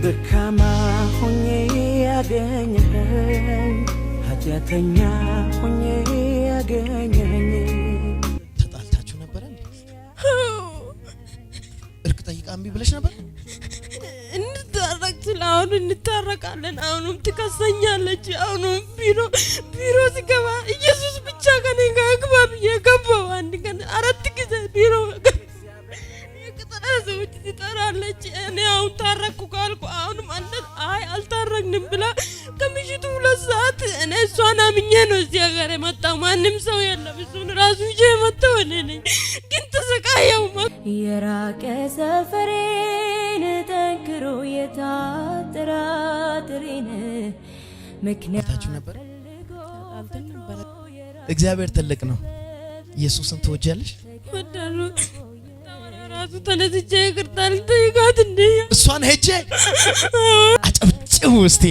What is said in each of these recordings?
ደካማ ሆኜ ያገኘኸኝ፣ ኃጢአተኛ ሆኜ ያገኘኸኝ። ተጣልታችሁ ነበረ እንዴ? እርቅ ጠይቃ እምቢ ብለሽ ነበር? እንታረቅ ስለ አሁኑ እንታረቃለን። አሁኑም ትከሰኛለች። አሁኑም ቢሮ ሲገባ ኢየሱስ ብቻ ከኔ ጋር ግባ ብዬ ገባሁ። አንድ ቀን አራት ጊዜ ቢሮ የቅጠራ ሰዎች ትጠራለች። እኔ አሁን ታረቅኩ ካልኩ አሁንም አንተ አይ አልታረቅንም ብላ ከምሽቱ 2 ሰዓት እኔ እሷን አምኜ ነው እዚህ ሀገር የመጣው። ማንም ሰው የለም። እሱን ራሱ ይዤ የመጣው እኔ ነኝ። ግን ተሰቃየው። የራቀ ሰፈሬን ጠንክሮ የታጠራጥሬን ምክንያት ታችሁ ነበር? እግዚአብሔር ትልቅ ነው። ኢየሱስን ትወጃለሽ? ወዳሉ ራሱ ተነስቼ ይቅርታ ልጠይቃት እንዴ? እሷን ሄጄ አጨብጭቡ እስቲ።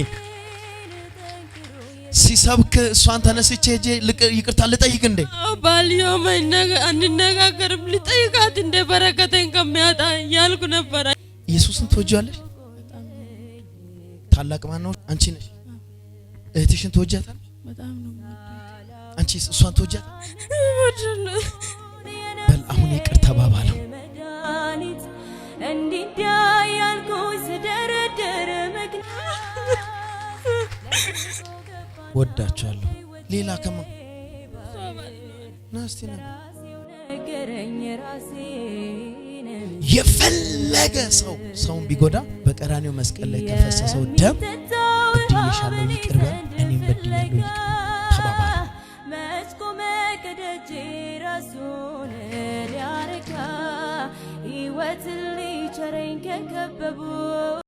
ሲሰብክ እሷን ተነስቼ ሄጄ ይቅርታ ልጠይቅ እንዴ? ባልየው አንነጋገርም፣ ልጠይቃት እንደ በረከቴን ከሚያጣ እያልኩ ነበረ። ኢየሱስን ትወጂዋለሽ? ታላቅ ማን ነው? አንቺ ነሽ። እህትሽን ትወጃታለሽ? በጣም ነው የምወዳት። አንቺስ እሷን ትወጃታለሽ? እወዳለሁ። በል አሁን ይቅር ተባባሉ። መድኃኒት እንዲዳ ያልኩኝ ስደረድር ምክንያት ወዳችኋለሁ። ሌላ ከማ ና እስቲ ና። ነገረኝ ራሴን። የፈለገ ሰው ሰውን ቢጎዳ በቀራንዮ መስቀል ላይ ከፈሰሰው ደም በድዬሻለሁ ይቅር በል፣ እኔም በድያለሁ ይቅር ተባባሉ። መች ቆመ ከደጄ ራሱን ሊያረካ ሕይወትን ሊቸረኝ ከከበቡ።